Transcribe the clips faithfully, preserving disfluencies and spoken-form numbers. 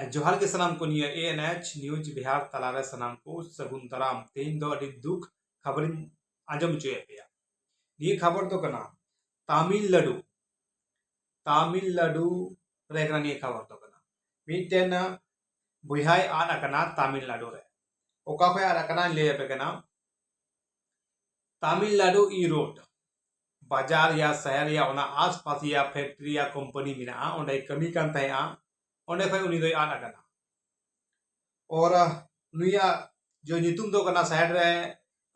ᱡᱚᱦᱟᱨ ᱜᱮ ᱥᱟᱱᱟᱢ ᱠᱚ, ᱱᱤᱭᱟᱹ ANH News ᱵᱤᱦᱟᱨ ᱛᱟᱞᱟᱨᱮ ᱥᱟᱱᱟᱢ ᱠᱚ ᱥᱟᱹᱜᱩᱱ ᱫᱟᱨᱟᱢ᱾ ᱛᱮᱦᱮᱧ ᱫᱚ ᱟᱹᱰᱤ ᱫᱩᱠ ᱠᱷᱚᱵᱚᱨᱤᱧ ᱟᱸᱡᱚᱢ ᱦᱚᱪᱚᱭᱮᱫ ᱯᱮᱭᱟ᱾ ᱱᱤᱭᱟᱹ ᱠᱷᱚᱵᱚᱨ ᱫᱚ ᱠᱟᱱᱟ ᱛᱟᱢᱤᱞᱱᱟᱰᱩ᱾ ᱛᱟᱢᱤᱞᱱᱟᱰᱩ ᱨᱮ ᱠᱟᱱᱟ ᱱᱤᱭᱟᱹ ᱠᱷᱚᱵᱚᱨ ᱫᱚ ᱠᱟᱱᱟ᱾ ᱢᱤᱫᱴᱮᱱ ᱵᱚᱭᱦᱟᱭ ᱟᱫ ᱟᱠᱟᱱᱟ ᱛᱟᱢᱤᱞᱱᱟᱰᱩ ᱨᱮ᱾ ᱚᱠᱟ ᱠᱷᱚᱱ ᱟᱫ ᱟᱠᱟᱱᱟ ᱞᱟᱹᱭ ᱟᱯᱮ ᱠᱟᱱᱟ᱾ ᱛᱟᱢᱤᱞᱱᱟᱰᱩ ᱤ ᱨᱳᱰ ᱵᱟᱡᱟᱨ ᱭᱟ ᱥᱟᱦᱟᱨ ᱭᱟ ᱚᱱᱟ ᱟᱥᱯᱟᱥ ᱭᱟ ᱯᱷᱮᱠᱴᱨᱤ ᱭᱟ ᱠᱳᱢᱯᱟᱱᱤ ᱢᱮᱱᱟᱜᱼᱟ, ᱚᱸᱰᱮ ᱠᱟᱹᱢᱤ ᱠᱟᱱ ᱛᱟᱦᱮᱸᱜᱼᱟ᱾ ᱚᱸᱰᱮ ᱠᱷᱚᱱ ᱩᱱᱤ ᱫᱚᱭ ᱟᱫ ᱟᱠᱟᱱᱟ᱾ ᱚᱨ ᱱᱩᱭᱟᱜ ᱡᱚ ᱧᱩᱛᱩᱢ ᱫᱚ ᱠᱟᱱᱟ, ᱥᱟᱭᱤᱰ ᱨᱮ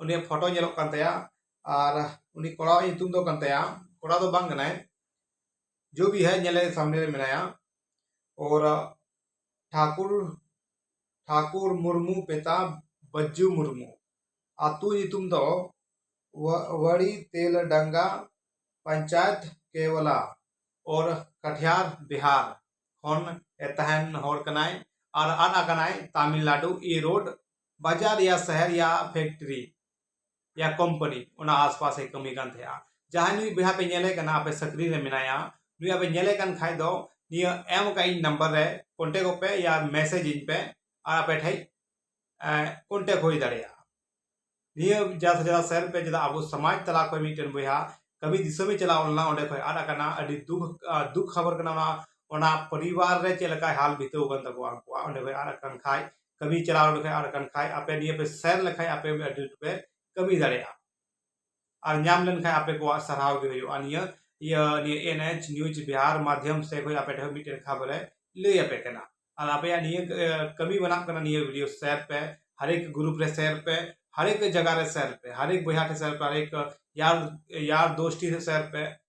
ᱩᱱᱤᱭᱟᱜ ᱯᱷᱳᱴᱳ ᱧᱮᱞᱚᱜ ᱠᱟᱱ ᱛᱟᱭᱟ, ᱟᱨ ᱩᱱᱤ ᱠᱚᱲᱟᱣᱟᱜ ᱧᱩᱛᱩᱢ ᱫᱚ ᱠᱟᱱ ᱛᱟᱭᱟ, ᱠᱚᱲᱟ ᱫᱚ ᱵᱟᱝ ᱠᱟᱱᱟᱭ, ᱡᱚ ᱵᱤᱦᱟᱨ ᱧᱮᱞᱮ ᱥᱟᱢᱱᱮ ᱨᱮ ᱢᱮᱱᱟᱭᱟ᱾ ᱚᱨ ᱴᱷᱟᱠᱩᱨ ᱴᱷᱟᱠᱩᱨ ᱢᱩᱨᱢᱩ ᱯᱮᱛᱟ ᱵᱟᱡᱽᱡᱩ ᱢᱩᱨᱢᱩ, ᱟᱹᱛᱩ ᱧᱩᱛᱩᱢ ᱫᱚ ᱣᱟᱲᱤ ᱛᱮᱞᱰᱟᱝᱜᱟ, ᱯᱚᱧᱪᱟᱭᱮᱛ ᱠᱮᱣᱟᱞᱟ ᱚᱨ ᱠᱟᱴᱷᱤᱭᱟᱨ ᱵᱤᱦᱟᱨ ᱠᱷᱚᱱ ᱮ ᱛᱟᱦᱮᱱ ᱦᱚᱲ ᱠᱟᱱᱟᱭ ᱟᱨ ᱟᱫ ᱟᱠᱟᱱᱟᱭ ᱛᱟᱢᱤᱞᱱᱟᱰᱩ ᱤ ᱨᱳᱰ ᱵᱟᱡᱟᱨ ᱭᱟ ᱥᱟᱦᱟᱨ ᱭᱟ ᱯᱷᱮᱠᱴᱨᱤ ᱭᱟ ᱠᱳᱢᱯᱟᱱᱤ ᱚᱱᱟ ᱟᱥᱯᱟᱥ ᱮ ᱠᱟᱹᱢᱤ ᱠᱟᱱ ᱛᱟᱦᱮᱸᱜᱼᱟ᱾ ᱡᱟᱦᱟᱸᱭ ᱱᱩᱭ ᱵᱚᱭᱦᱟ ᱯᱮ ᱧᱮᱞᱮ ᱠᱟᱱᱟ, ᱟᱯᱮ ᱥᱟᱠᱨᱤ ᱨᱮ ᱢᱮᱱᱟᱭᱟ, ᱱᱩᱭ ᱟᱯᱮ ᱧᱮᱞᱮ ᱠᱟᱱ ᱠᱷᱟᱡ ᱫᱚ ᱱᱤᱭᱟᱹ ᱮᱢ ᱟᱠᱟᱫ ᱤᱧ ᱱᱟᱢᱵᱟᱨ ᱨᱮ ᱠᱚᱱᱴᱮᱠᱚᱜ ᱯᱮ ᱭᱟ ᱢᱮᱥᱮᱡᱽ ᱤᱧ ᱯᱮ ᱟᱨ ᱟᱯᱮ ᱴᱷᱮᱡ ᱠᱚᱱᱴᱮᱠ ᱦᱩᱭ ᱫᱟᱲᱮᱭᱟᱜᱼᱟ᱾ ᱱᱤᱭᱟᱹ ᱡᱟ ᱥᱮ ᱡᱟ ᱥᱮᱨ ᱯᱮ, ᱪᱮᱫᱟᱜ ᱟᱵᱚ ᱥᱚᱢᱟᱡᱽ ᱛᱟᱞᱟ ᱠᱷᱚᱱ ᱢᱤᱫᱴᱮᱱ ᱵᱚᱭᱦᱟ ᱠᱟᱹᱢᱤ ᱫᱤᱥᱚᱢᱮ ᱪᱟᱞᱟᱣ ᱞᱮᱱᱟ, ᱚᱸᱰᱮ ᱠᱷᱚᱱ ᱟᱫ ᱟᱠᱟᱱᱟ᱾ ᱟᱹᱰᱤ ᱫᱩᱠ ᱫᱩᱠ ᱠᱷᱚᱵᱚᱨ ᱠᱟᱱᱟ᱾ ᱚᱱᱟ ᱚᱱᱟ ᱯᱚᱨᱤᱵᱟᱨ ᱨᱮ ᱪᱮᱫ ᱞᱮᱠᱟ ᱦᱟᱞ ᱵᱤᱛᱟᱹᱣ ᱟᱠᱟᱱ ᱛᱟᱠᱚᱣᱟ ᱩᱱᱠᱩᱣᱟᱜ᱾ ᱚᱸᱰᱮ ᱠᱷᱚᱱ ᱟᱫ ᱟᱠᱟᱱ ᱠᱷᱟᱡ, ᱠᱟᱹᱢᱤ ᱪᱟᱞᱟᱣ ᱞᱮᱱᱠᱷᱟᱱ ᱟᱫ ᱟᱠᱟᱱ ᱠᱷᱟᱡ, ᱟᱯᱮ ᱱᱤᱭᱟᱹ ᱯᱮ ᱥᱮᱨ ᱞᱮᱠᱷᱟᱡ ᱟᱯᱮ ᱟᱹᱰᱤ ᱯᱮ ᱠᱟᱹᱢᱤ ᱫᱟᱲᱮᱭᱟᱜᱼᱟ᱾ ᱟᱨ ᱧᱟᱢ ᱞᱮᱱᱠᱷᱟᱱ ᱟᱯᱮ ᱠᱚᱣᱟᱜ ᱥᱟᱨᱦᱟᱣ ᱜᱮ ᱦᱩᱭᱩᱜᱼᱟ᱾ ᱱᱤᱭᱟᱹ ᱤᱭᱟᱹ ᱱᱤᱭᱟᱹ ANH News ᱵᱤᱦᱟᱨ ᱢᱟᱫᱷᱭᱚᱢ ᱥᱮ ᱠᱷᱚᱱ ᱟᱯᱮ ᱴᱷᱮᱱ ᱢᱤᱫᱴᱮᱱ ᱠᱷᱚᱵᱚᱨ ᱮ ᱞᱟᱹᱭ ᱟᱯᱮ ᱠᱟᱱᱟ᱾ ᱟᱨ ᱟᱯᱮᱭᱟᱜ ᱱᱤᱭᱟᱹ ᱠᱟᱹᱢᱤ ᱵᱮᱱᱟᱜ ᱠᱟᱱᱟ, ᱱᱤᱭᱟᱹ ᱵᱷᱤᱰᱤᱭᱳ ᱥᱮᱭᱟᱨ ᱯᱮ, ᱦᱟᱨᱮᱠ ᱜᱨᱩᱯ ᱨᱮ ᱥᱮᱭᱟᱨ ᱯᱮ, ᱦᱟᱨᱮᱠ ᱡᱟᱭᱜᱟ ᱨᱮ ᱥᱮᱭᱟᱨ ᱯᱮ, ᱦᱟᱨᱮᱠ ᱵᱚᱭᱦᱟ ᱴᱷᱮᱱ ᱥᱮᱭᱟᱨ ᱯᱮ, ᱦᱟᱨᱮᱠ ᱭᱟᱨ ᱭᱟᱨ ᱫᱳᱥᱴᱤ ᱨᱮ ᱥᱮᱭᱟᱨ ᱯᱮ᱾